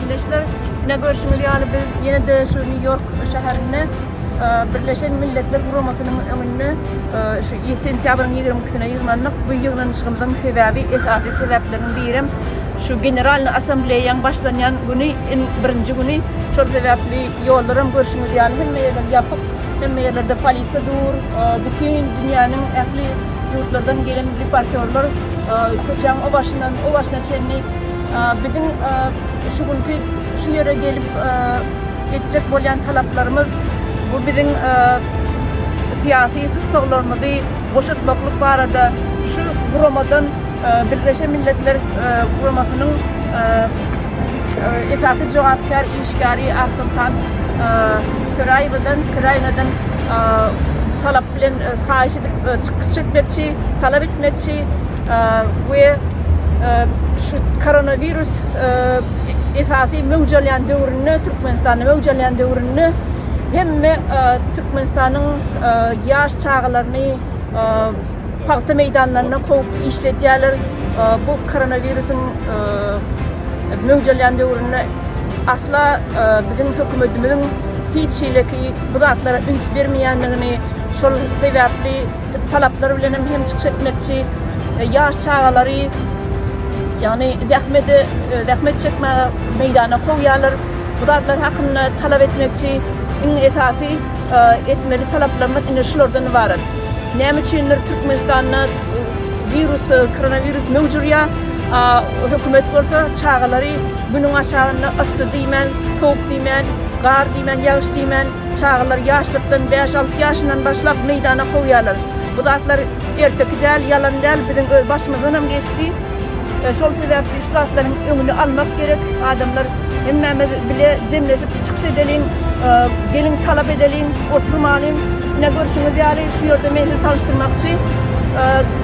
ildeşler. Ine görşüňiz ýaly biz ýene-de şu Nýu-Ýork şäherinde Birleşen Milletler Guramasynyň öňünde şu sentýabryň 22-sine ýygnandyk. Bu ýygnanyşygymyzyň sebäbi, esasy sebäpleriniň birem şu Generalnyý Assambleýaň başlanýan güni, iň birinji güni. Şol sebäpli ýollaram görşüňiz ýaly hemme ýerler ýapyk, hemme ýerlerde polisiýa dur. Bütin dünýäniň ähli ýurtlardan gelen reportýorlar köçäň o başyndan o başyna çenli biziň şu günki şu ýere gelip etjek bolýan talaplarymyz bu biziň syýasy tussaglarymyzy boşatmaklyk barada şu guramadan Birleşen Milletler Guramasynyň esasy jogapkär işgäri Aksoltan Töräýewadan Töräýewadan talap bilen haýyş edip çykyş etmekçi, talap etmekçi we şu koronawirus esasy möwç alýan döwründe Türkmenistanda möwç alýan döwründe hemme Türkmenistanyň ýaş çagalaryny pagta meýdanlaryna kowup işledýärler. Bu koronawirusyň möwç alýan döwründe asla biziň hökümetimiziň hiç hili bu zatlara üns bermeýändigini, şol sebäpli talaplar bilen hem çykyş etmekçi. Ýaş çagalary ýagny zähmete zähmet çekmäge meýdana kowýarlar. Bu zatlar hakynda talap etmekçi. Iň esasy etmeli talaplarymyz ine şulardan ybarat. Näme üçindir Türkmenistanda wirus, koronawirus möwç urýar, hökümet bolsa çagalary günüň aşagynda yssy diýmän, sowuk diýmän, gar diýmän, ýagyş diýmän, çagalary ýaşlykdan bäş-alty ýaşyndan başlap meýdana kowýarlar. Bu zatlar erteki däl, ýalan däl, biziň öz başymyzdanam geçdi. Şol sebäpli şu zatlaryň öňüni almak gerek. Adamlar hemmämiz bile jemleşip çykyş edeliň, geliň talap edeliň, oturmalyň. Ine görşüňiz ýaly şu ýerde men sizi tanyşdyrmakçy.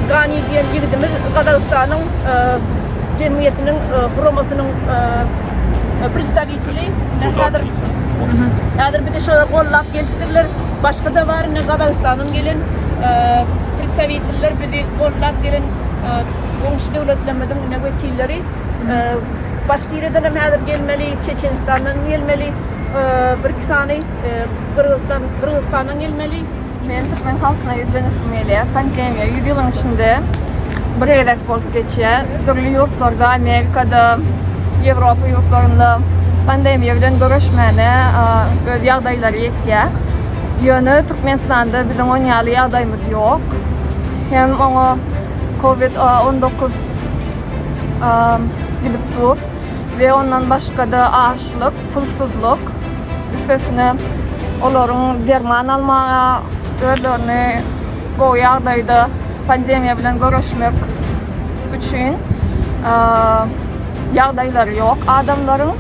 Gani diýen ýigidimiz Gazagystanyň jemgyýetiniň guramasynyň predstawiteli. Häzir häzir bizi şolar gollap gelipdirler. Başga-da bar ine Gazagystandan gelen predstawiteller bizi gollap gelen goňşy döwletlerimiziň ine wekilleri. Başkiriýadan hem häzir gelmeli, Çeçenistandan gelmeli bir-iki sany, Gyrgyzdan, Gyrgyzystandan gelmeli. Men türkmen halkyna ýüzlenesim gelýär. Pandemiýa 100 ýylyň içinde bir gezek bolup geçýär. Dürli ýurtlarda, Amerikada, Ýewropa ýurtlarynda pandemiýa bilen göreşmäne öz ýagdaýlary ýetýär. Ýöne Türkmenistanda biziň on ýaly ýagdaýymyz ýok. Hem oňa Covid 19 gidip dur we ondan başga-da açlyk, pulsuzlyk, üstesine olaryň derman almaga, özlerini gowy ýagdaýda pandemiýa bilen göreşmek üçin ýagdaýlary ýok adamlaryň.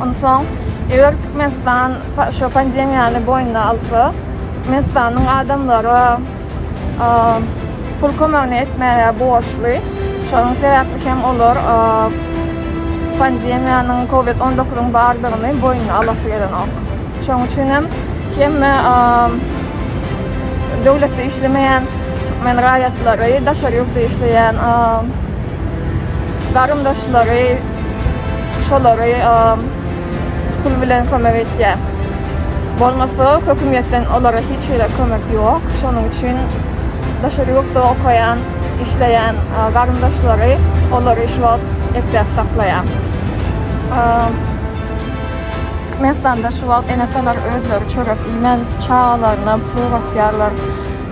Onsoň eger Türkmenistan şu pandemiýany boýnuna alsa, Türkmenistanyň adamlary pul kömegini etmäge borçly. Şonuň sebäpli hem olar pandemiýanyň Covid 19-yň bardygyny boýnuna alasy gelenok. Şonuň üçin hem hemme döwletde işlemeýän türkmen raýatlary, daşary ýurtda işleýän garyndaşlary şolary pul bilen kömek etýär. Bolmasa hökümetden olara hiç hili kömek ýok. Şonuň üçin daşary ýurtda okaýan, işleýän garyndaşlary olary şu wagt ekläp saklaýar. Türkmenistanda şu wagt ene-atalar özleri çörek iýmän çagalaryna pul ugratýarlar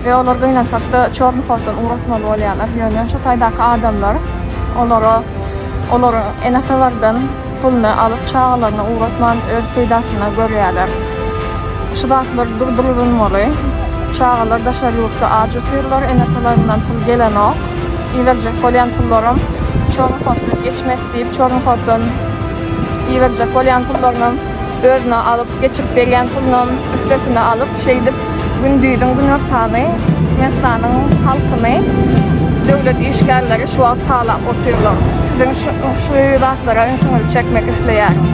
we olar gynansakda çornyhotdan ugratmaly bolýarlar. Ýöne şu taýdaky adamlar olara olaryň ene-atalardan puluny alyp çagalaryna ugratman öz peýdasyna görýärler. Şu zatlar durdurylmaly. Çagalar daşary ýurtda aç otyrlar, ene-atalaryndan pul gelenok. Iberjek bolýan pullaram çornyhotdan geçmek diýip çornyhotdan iberjek bolýan pullarynam özüne alyp geçirip berýän pulunam üstesine alyp şeýdip gündiziň günortany Türkmenistanyň halkyny döwlet işgärleri şu wagt talap otyrlar. Siziň şu zatlara ünsüňizi çekmek isleýärin.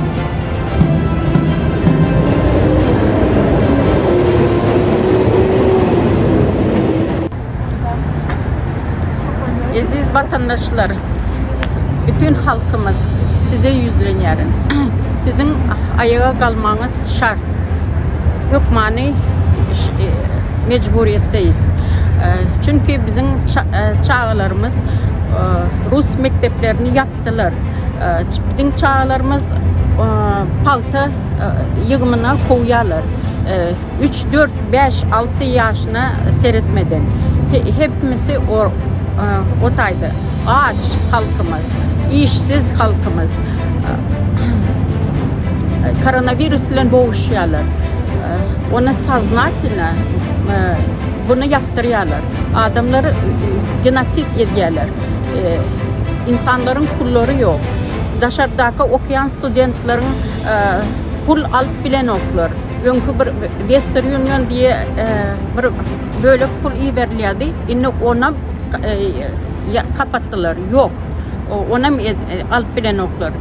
Eziz watandaşlar, bütün halkymyz size ýüzlenýärin. Siziň aýaga galmagyňyz şart. Hökmany mejburyýetdeýiz. Çünki biziň çagalarymyz rus mekdeplerini ýapdylar. Biziň çagalarymyz pagta ýygymyna kowýarlar. Üç, dört, bäş, alty ýaşyna seretmeden. Hemmesi o taýda. Aç halkymyz, işsiz halkymyz. Koronawirus bilen boguşýarlar. Ony soznatelno buny ýapdyrýarlar. Adamlary genosid edýärler. Insanlaryň pullary ýok. Daşardaky okaýan studentleriň pul alyp bilenoklar. Öňki bir Western Union diýe bir bölek pul iberilýärdi. Indi onam kapatdylar. Ýok. Onam alyp bilenoklar.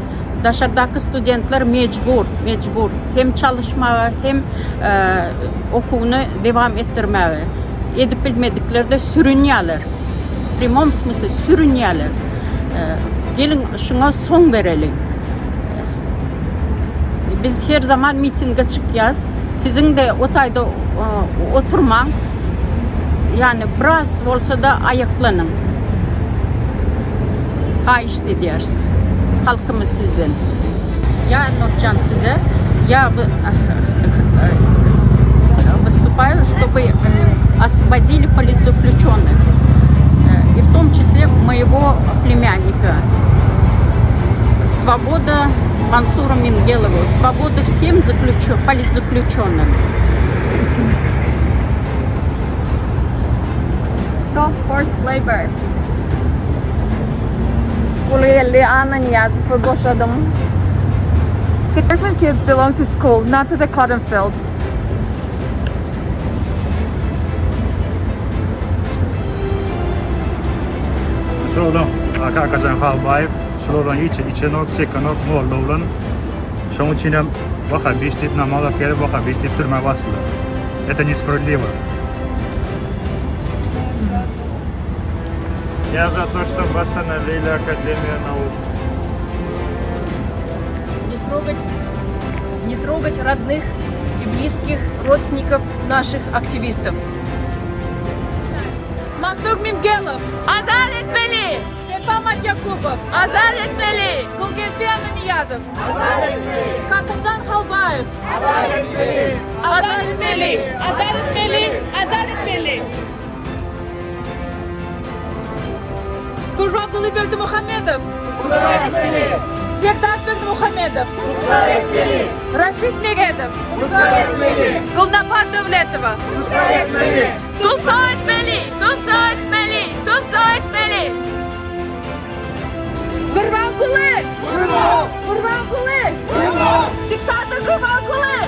Daşardaky studentler mejbur, mejbur hem çalyşmaga, hem okuwyny dewam etdirmäge. Edip bilmedikler-de sürünýärler. W prýamom smysle sürünýärler. Geliň şuňa soň bereliň. Biz her zaman mitinge çykýas. Siziň-de o taýda oturmaň. Ýagny biraz bolsa-da aýaklanyň. Haýyşt edýäris. Halkymyz sizden. Ýa Nurjan size ýa выступаю, чтобы освободили политзаключенных. И в том числе моего племянника. Свобода Мансуру Мингелову, свобода всем политзаключенным. Stop forced labor. Gulgeldi Annanyýazowy boşadyň. Turkmen kids belong to school, not to the cotton fields. Şolaň Kakajan Halbaýew şolardan hiç içenok, çekenok, molla oglan. Şoň üçin hem wahhabist diýip namaz alyp gelip wahhabist diýip türmä basdylar. Это несправедливо. Я за то, чтобы восстановили Академию наук. Не трогать, не трогать родных и близких родственников наших активистов. Mantug Mingelow. Azat etmeli! Berpamat Ýakubow. Azat etmeli! Gulgeldi Annanyýazow. Azat etmeli! Kakajan Halbaýew. Azat etmeli! Azat etmeli! Azat etmeli! Azat etmeli! Gurbanguly Berdimuhamedow. Azat etmeli! Serdar Berdimuhamedow. Azat etmeli! Raşid Meredow. Azat etmeli! Gulnapar Döwletowa. Azat etmeli! Tussag etmeli! Tussag etmeli! Tussag etmeli! Gurbanguly! Gurbanguly! Diktator Gurbanguly!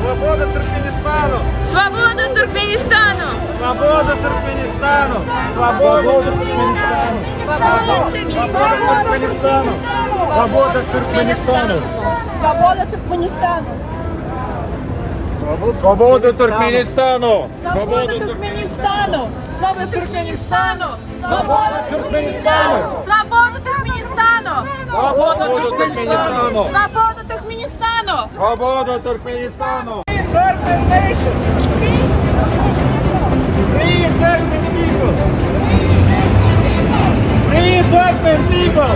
Свобода Туркменистану! Свобода Туркменистану! Свобода Туркменистану! Свобода Туркменистану! Свобода Туркменистану! Свобода Туркменистану! Swoboda Türkmenistanu! Свобода Туркменистану! Swoboda Türkmenistanu! Swoboda Türkmenistanu! Свобода Туркменистану! Swoboda Türkmenistanu! Свобода Туркменистану! Swoboda Türkmenistanu! Свобода Туркменистану! Turkmen nation! Free Turkmen people! Free Turkmen people!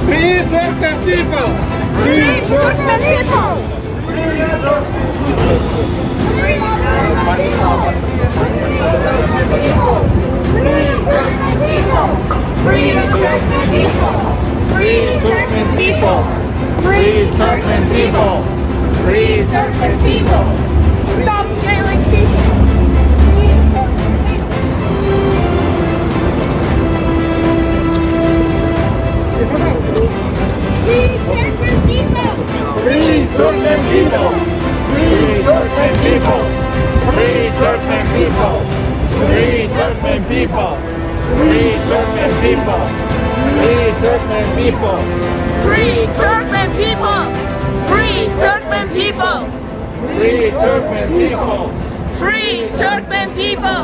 Free Turkmen people! Free Turkmen people! Free Free Turkmen people! Free Turkmen people! Free Turkmen people! Free Turkmen people! Stop jailing people! Free Turkmen people! Free Turkmen people! Free Turkmen people! Free Turkmen people! Free Turkmen people! Free Turkmen people! Free Turkmen people! Free Turkmen people! Free Turkmen people! Free Turkmen people! Free Turkmen people! Free Turkmen people!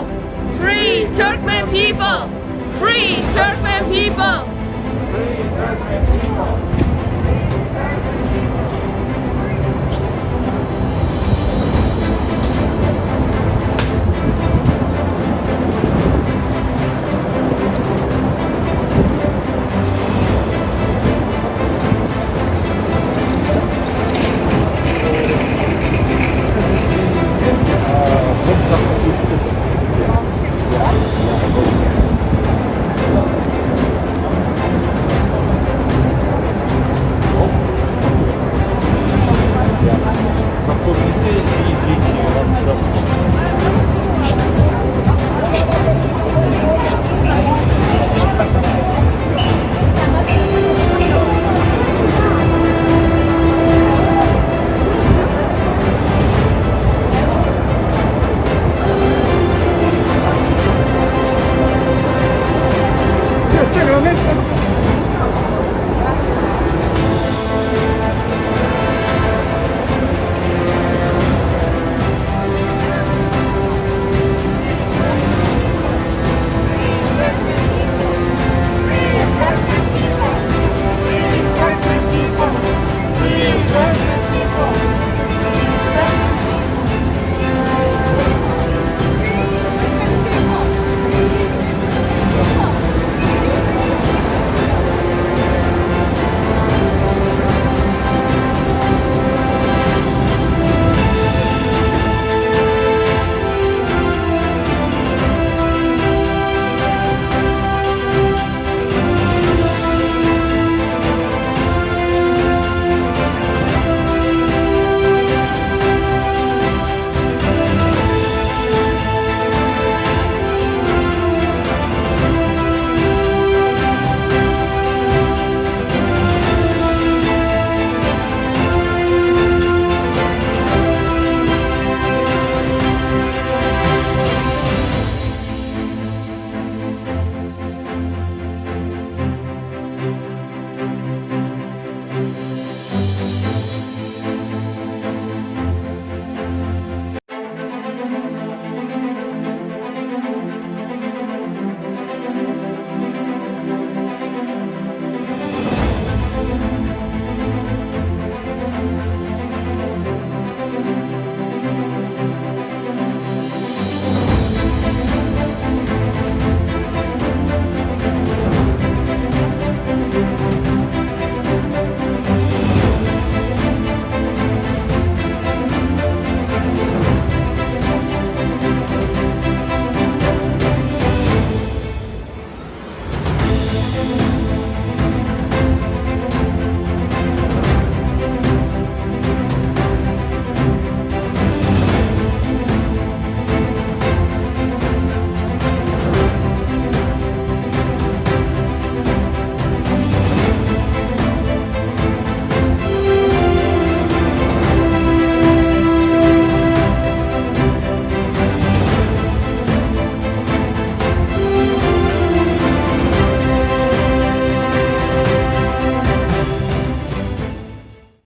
Free Turkmen people! Free Turkmen people! Free Turkmen people!